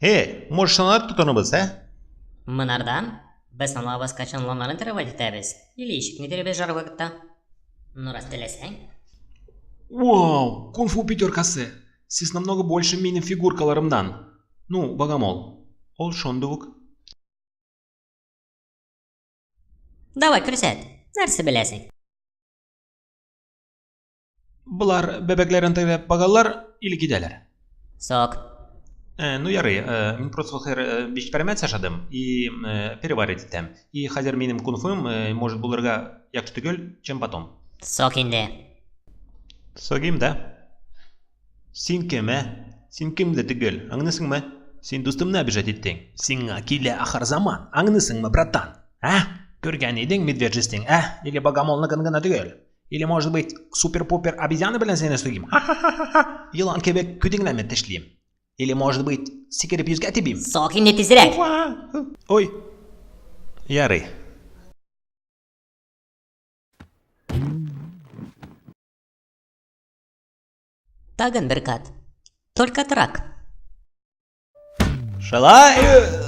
Э, может, шунар тотыныбыз, ә? Монардан без аңлабыз кайчан ломнарны требовать итәбез или ишекне бирәбез жар вакытта. Ну, раз теләсәң. Вау, кунг-фу пятеркасы! Сез намного больше минем фигуркаларымнан. Ну, богомол. Ул шундый ук. Давай, күрсәт. Нәрсә беләсең? Болар бәбәкләрен тәгәрәп багалар или китәләр. Сок. Ну ярый, мин просто хәзер бишпәрмәк ашадым и переварить итәм. И хәзер минем кунг-фуым может булырга яхшы түгел, чем потом. Сок инде. Согим, да? Син кем, ә? Син кем дә түгел, аңлыйсыңмы? Син дустымны обижать иттең. Сиңа килә ахыр заман, аңлыйсыңмы, братан? Ә? Күргән идең медвежистең, ә? Или богомолныкын гына түгел? Или, может быть, супер-пупер обезьяна белән сине сугим? Ха-ха-ха-ха! Елан кебек күтеңнән тешлим. Или, может быть, сикереп йөзгә тибим? Сок инде тизрәк. Ой. Ярый. Тагын бер кат. Только трак. Шалай!